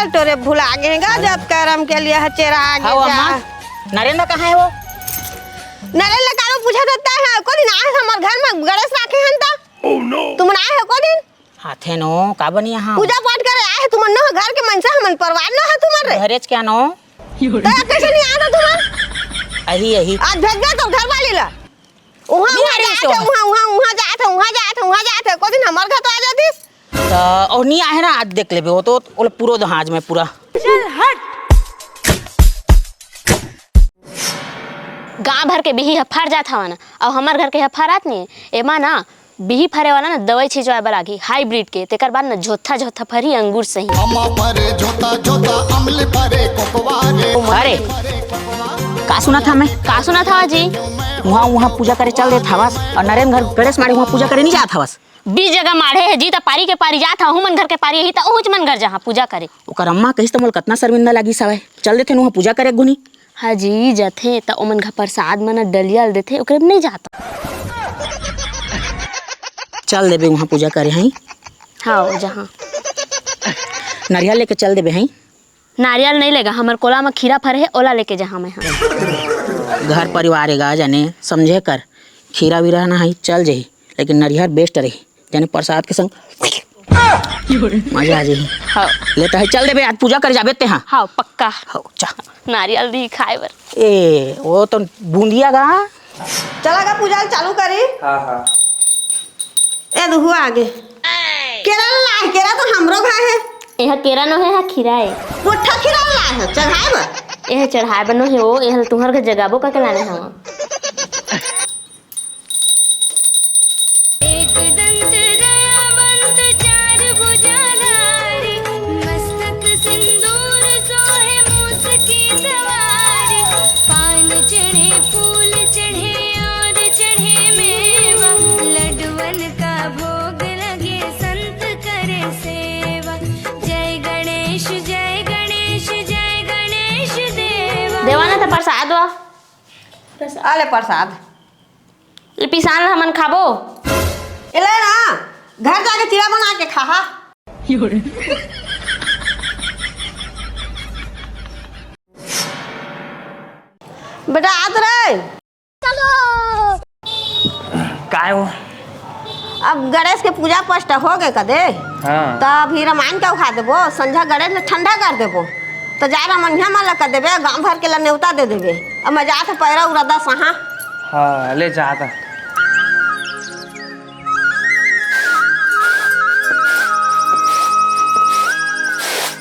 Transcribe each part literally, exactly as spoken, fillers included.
तोरे भुला गे गा, जब करम के लिए हचेरा आगे हाँ, जा। अम्मा, नरेंद्र कहाँ है वो? नरेंद्र कारो पूछा देता है, को दिन आए हमर घर में गणेश राखे हन त? तुमन आए हो को दिन? आथे नो, का बनी यहाँ? पूजा पाठ करे आए हो तुमन, न घर के मनसा हमन परवार न हो तुमन रे। घरेच क्या नो? त कैसे नहीं आता तुमन? अही, अही। आज भेज दे तो घर वाली ला। उहाँ, नहीं उहाँ आ रही जात है, उहाँ, उहाँ, उहाँ जात है, उहाँ जात है, उहाँ जात है। को दिन हमर घर तो आ जातीस। त, और नहीं आए ना, आज देख लेबे, वो तो, वो पूरा दहाज में पूरा। चल हट। गांव भर के बिही ह फर जात हवन, अउ हमर घर के ह फरात नहीं। एमा ना, बिही फरे वाला ना दवाई छिंचवाए बर आगी, हाइब्रिड के, तेकर बाद ना झोथा झोथा फरी अंगूर सही। अम्मा फरे झोथा झोथा, अमली फरे कोकवा रे। अरे, का सुना था मैं? का सुना था जी? वहाँ, वहाँ पूजा करे चल देत हवस, और नरेंद्र घर गणेश माढ़े वहाँ पूजा करे नहीं जात हवस। बीस जगह माढ़े है जी, त पारी के पारी जात हा, उमन घर के पारी ही, त उहुच मन घर जहाँ पूजा करे। ओकर अम्मा कहिस त मोल कतना शर्मिंदा लागिस हवय। चल देथे न वहाँ पूजा करे गुनी। हाँ जी, जथे त ओमन घर प्रसाद मन डलिया ल देथे, ओकरे में नहीं जाता। चल देबे वहाँ पूजा करे, हैं? हाँ, जहाँ। नरियल लेके चल देबे, हैं? नारियल नहीं लेगा, हमर कोला में खीरा फरे है, ओला लेके जहाँ मैं हाँ। घर परिवार एगा, जाने समझे कर, खीरा वीरा ना है, चल जही, लेकिन नरियर बेस्ट रही, जाने प्रसाद के संग मजा आ जाही। हाँ। लेता है, चल देबे, आज पूजा करे जाबे ते हाँ। हाँ, पक्का। हाँ, जा। नारियल दी खाए बर। ए, वो तो बूंदिया गा। चला गा पूजा चालू करी। हाँ, हाँ। ए दुहु आगे। केरा ला, केरा तो हमरो घर है। एह केरा नो है, हा खीरा है। मोटा खीरा ला है, चढ़ाए बर। एह चढ़ाए बर नो है, ओ, एह तुहर घर जगाबो का के लाने हवा। एक दंत दयावंत चार भुजाधारी, मस्तक सिंदूर सोहे मूस की सवारी। पान चढ़े, फूल चढ़े और चढ़े मेवा, लड्डुअन का भोग लगे संत करे सेवा। जय गणेश, जय गणेश, जय गणेश देवा। देवा ना त प्रसाद वा। आले प्रसाद। ले पिसान ल हमन खाबो। ए ले ना, घर जाके चिड़ा बना के खा हा। बेटा, आत रे। काय हो? अब गणेश के पूजा पाठ हो गे कदे, हाँ। त अभी रामायण के उखा देबो, संझा गणेश ल ठंडा कर देबो, त जा रमनिया मन ल कर देबे, गांव भर के ल नेवता दे देबे। अब मैं जात पैरा उरदा सहा। हाँ, ले जाता।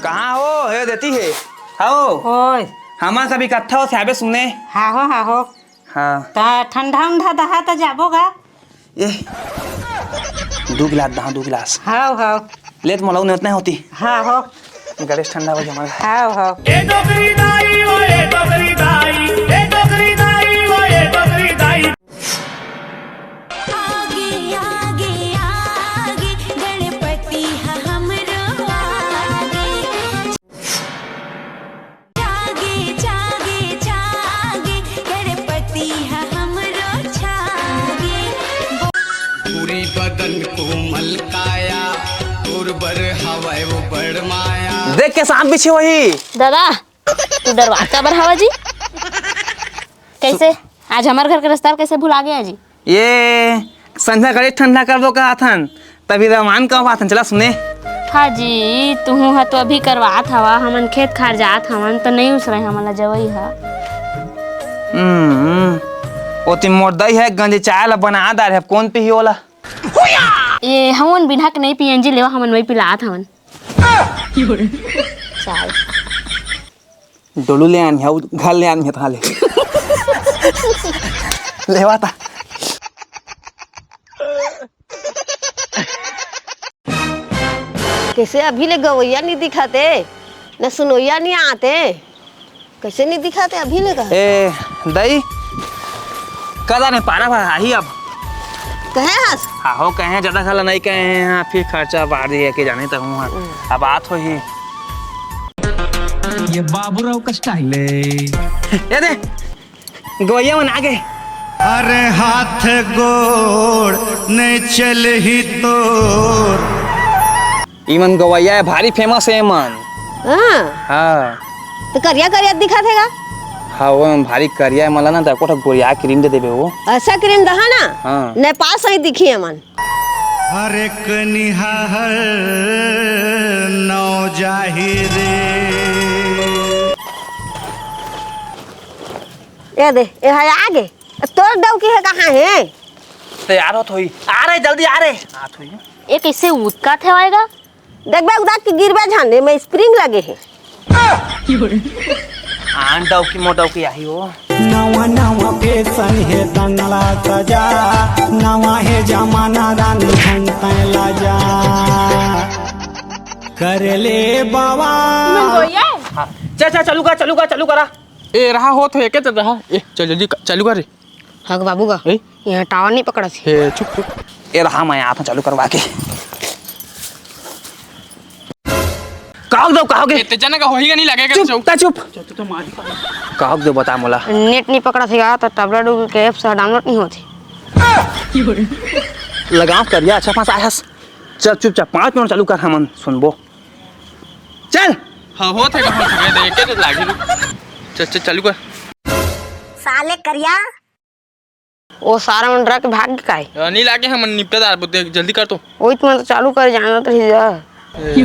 कहाँ हो? हे देती है। हाओ। ओए। हमन सब इकट्ठा हो, साबे सुने। हाँ हो, हाँ हो। हाँ। त ठंडा उंडा दहा त जाबो गा। ए, दू गिलास दहा, दू गिलास। हाव, हाव। लेत मोला उन्हें उतना होती। हाँ, हो। गणेश ठंडा हो जाए हमारा। हाव, हाव। ए डोकरी दाई, ओ ए डोकरी दाई, ए डोकरी दाई, ओ ए डोकरी दाई। आगे, आगे, आगे, गणपति ह हमरो आगे। जागे, जागे, जागे, गणपति ह हमरो छागे। पूरी बदन कोमल काया, तोर बर हवय वो बड़ माया। देख के सांप पीछे वही। दादा, तू डरवात काबर हवा जी? कैसे? आज हमर घर के रस्ता ल कैसे भुला गया जी? ये संझा घड़ी ठंडा करबो कहत हन, तभी रमान कहत हन, चला सुने। हाँ जी, तुहू ह तो अभी करवात हवा, हमन खेत खार जात हवन, त नहीं उसरे हमन ला जवई ह। हम्म, ओती मोर दई है, गंजी चाय ला बना डारे, अब कौन पीही ओला? ये हमन बिना के नहीं पियन जी, लेवा हमन वही पिलात हवन। चाय। डोलू ले आनी है, घर ले आनी है, तहाँ ले। लेवा ता। कैसे अभी ले गवैया नहीं दिखाते, न सुनोइया नहीं आते, कैसे नहीं दिखाते अभी ले गा? ए, दई, कदा नहीं पारा भर आही अब। कहे हस? आहो, कहे, ज्यादा खाला नहीं कहे हैं, हाँ, फिर खर्चा बाढ़ दिए के जाने तक हूँ, हाँ। हम्म। अब बात हो ही। ये बाबूराव का स्टाइल है। ये दे, गवैया मन आ गए। अरे हाथ गोड़ नहीं चल ही तोर। इमन गवैया है, भारी फेमस है इमन। हाँ। हाँ। त करिया करिया दिखत हे गा। हाँ, वो भारी करिया हे, मला ना त एको ठो गोरिया cream दे देबे वो। अच्छा cream दहा ना। हाँ। नेपाल सही दिखही हमन। हर एक निहार नौ जाहिर। ए दे, ए हे आगे। तोर डौकी हे कहाँ हे? तैयार होत होही। आ रे, जल्दी आ रे। आत होही। ए कइसे उतकात हे आएगा? देखबे उदात के गिरबे झन, एमे spring लगे हे। आन डौकी मोर डौकी आही हो। नवा नवा फैशन हे दंगला सजा, नवा हे जमाना रानी झन तैं लाजा। कर ले बाबा। हाँ। चल, चल, चालू कर, चालू कर, चालू करा। ए, रहा होत हे, के चल रहा। ए, चल जल्दी क-, चालू कर रे। हग बाबू गा, ए? यहाँ tower नहीं पकड़ा थे। हे, चुप, चुप। ए रहा, मैं आता चालू करवा के। काहक दो, काहक? ए, ते जना का होही का नहीं लगेगा चुप, चुप। ता चुप। काहक दो बता मोला। Net नहीं पकड़ा थे गा, तो टबला डुबला के app से download नहीं होते। लगाव करिया, अच्छा फंसा हस। चल चुपचाप पाँच मिनट चालू कर, हमन सुनबो। चल। हाँ, होत हे, कहाँ से गए थे? एक के लागी रुक। चल, चल, चालू कर। साले करिया। ओ सारा मन डरा के भाग गे काय? अ, नहीं लागे, हमन निपटा दार बुद्धे, जल्दी कर तो। ओही तो मैं तो चालू कर जानत रही जा। ए।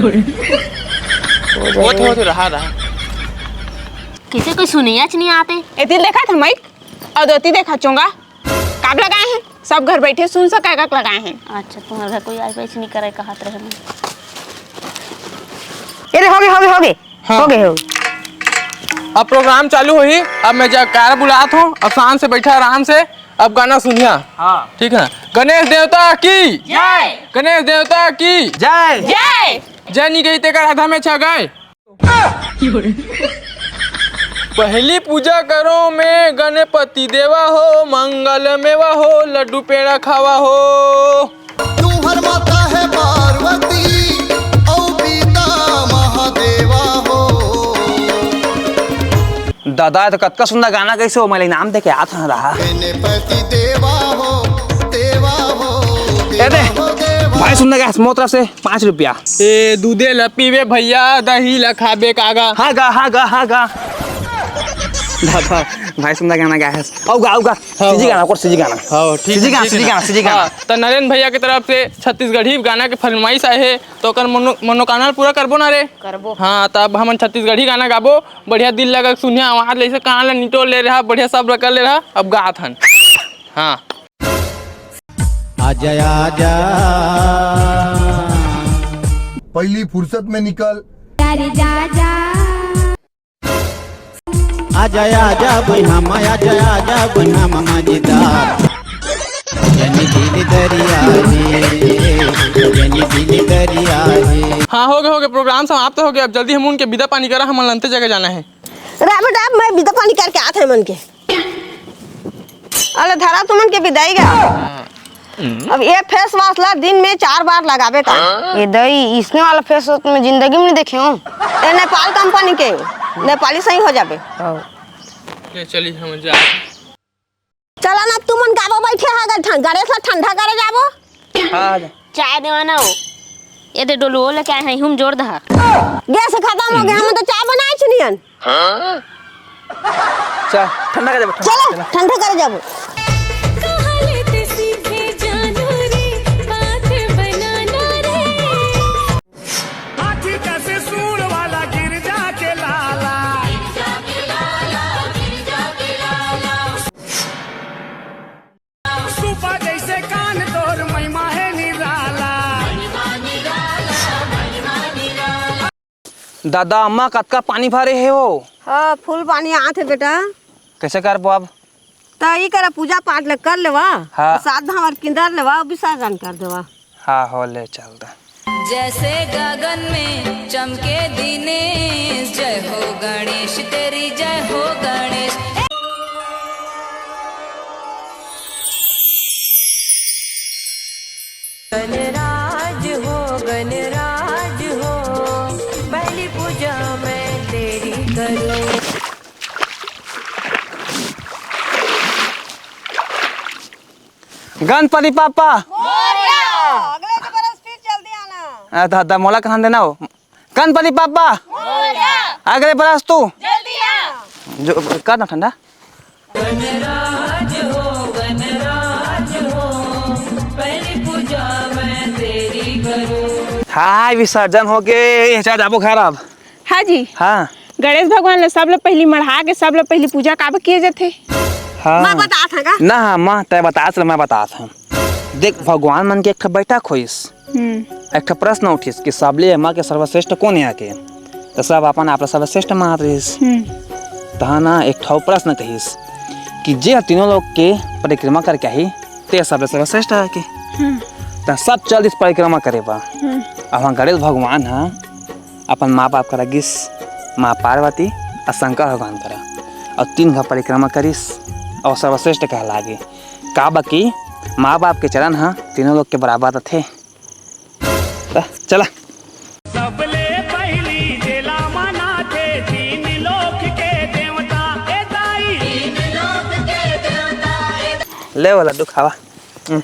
होत हे, होत हे, रहा, रहा। किसे कोई सुनैयाच नहीं आते? एती देखा था माइक, अउ दोती देखा चोंगा। काब लगाए हैं? सब घर बैठे सुन सके का लगाए हैं। अच्छा, तुम्हारे घर कोई आइस वाइस नहीं करे कहत रहे मैं। ए रे, हो गे, हो गे, हो गे। हाँ। हो गे, हो गे। अब program चालू होही। अब मैं जयकारा बुलात हूँ, अब शांत से बैठा आराम से, अब गाना सुनिया। हाँ। ठीक है। गणेश देवता की जय। गणेश देवता की जय। जय। जय नहीं कही तेकर आधा में छा गए। पहली पूजा करो मैं गणपति देवा हो, मंगल मेवा हो, लड्डू पेड़ा खावा हो। तुहर माता है पार्वती, औ पिता महादेवा हो। दादा, तो कतका सुंदर गाना गाइस हो, मैं इनाम दे के आत हूँ रहा। गणपति देवा हो, देवा हो, ए दे, देवा हो, देवा। भाई सुंदर गाइस, मोर तरफ से पाँच रुपया। ए, दूधे ल पीबे भैया, दही ल खाबे कागा। हाँ गा, हाँ गा, हाँ गा। दादा, भाई सुंदर गाना गाए हस। आउ गा, आउ गा। हाँ, सीजी हाँ। गाना, ओकर सीजी गाना। हाँ, ठीक सीजी है, गाना, ठीक सीजी है। गाना, सीजी गाना। हाँ, त नरेन भैया के तरफ से छत्तीसगढ़ी गाना के फरमाइश आए हे, तो ओकर मनो-, मनोकामना ल पूरा करबो ना रे? करबो। हाँ, त अब हमन छत्तीसगढ़ी गाना गाबो, बढ़िया दिल लगा के सुनिया, आवाज ले से कान ल निटोर ले रहा, बढ़िया सब रकल ले रहा, अब गात हन। हाँ। आजा, आजा। पहली फुर्सत में निकल। आजा, आजा। आजा, आजा, बहिना मा, आजा, आजा, बहिना मा, मजेदार। जनी दिल दरिया रे, जनी दिल दरिया रे। हाँ, हो गए, हो गए, program समाप्त हो गया। अब जल्दी हम उनके बिदा पानी करा, हमन लंते जगह जाना है। रा बेटा, अब मैं बिदा पानी करके आत है मन के। अरे धरा तुमन के बिदाई गा। अब ये face wash ला दिन में चार बार लगाबे का? ये दई, इसने वाला face wash मैं जिंदगी में नहीं देखे हूँ। ये नेपाल company के, नेपाली सही हो जाबे। ले चली हम जा। चला ना, तुमन गाबो बैठे हा, अगर ठं-, गणेश ला ठंडा करे जाबो। हाँ, आ जा। चाय देवा ना हो। ये दे डोलू, वो लेके आए हैं, हम जोर दहा। Gas खत्म हो गया, हम तो चाय बनाए छनियन। हाँ? चल, ठंडा कर देबो, ठंडा, चलो, ठंडा। ठंडा कर जाबो। कहले ते सीखे जानू रे, बात बनाना रे। हाथी जैसे सूंड वाला गिरजा के लाला। सुपा जैसे कान तोर महिमा है निराला। दादा, अम्मा, कतका पानी भरे हे हो? हाँ, full पानी आत हे बेटा। कैसे करबो अब? त ई करा, पूजा पाठ ले कर लेवा, हाँ। सात धावर किंदर लेवा, विसर्जन कर देवा। हाँ, हो ले, चल दा। जैसे गगन में चमके दिनेश, जय हो गणेश तेरी, जय हो गणेश। गणराज हो, गणराज हो, पहली पूजा मैं तेरी करूं। गणपति बाप्पा। मोरया। अगले के बरस फिर जल्दी आना। आ, दादा, मोला कहाँ देना हो? गणपति बप्पा। मोरया। अगले बरस तू। जल्दी आ। जो, कर ना ठंडा। गणराज हो, गणराज हो, पहली पूजा मैं तेरी करूं। हाय, विसर्जन हो गे, ये चल जाबो घर अब। हाँ जी। हाँ। गणेश भगवान ला सबले पहिली मढ़ा के सबले पहिली पूजा काबर किए जाथे? हाँ। मैं बतात हँव का? ना, हाँ, माँ, तैं बतात हस, मैं बतात हँव। देख, भगवान मन के एक ठो बैठक होइस। हम्म। एक ठो प्रश्न उठिस कि सबले एमा के सर्वश्रेष्ठ कोन हे आके? त सब अपन आप ला सर्वश्रेष्ठ मानत रहिस। हम्म। तहाँ ना एक ठो प्रश्न कहिस कि जे ह तीनों लोक के परिक्रमा करके आही, ते सबले सर्वश्रेष्ठ आके। हम्म। त सब चल दिस परिक्रमा करे बर। हम्म। अब वहाँ गणेश भगवान ह अपन माँ बाप करा गिस, माँ पार्वती अउ शंकर भगवान करा, अउ तीन घा परिक्रमा करिस अउ सर्वश्रेष्ठ कहलागे। काबर कि माँ बाप के चरण ह तीनों लोक के बराबर रथे। त चला। सबले पहिली जेला मनाथे तीन लोक के देवता, ए दाई। ले वो लड्डू खावा। हम्म।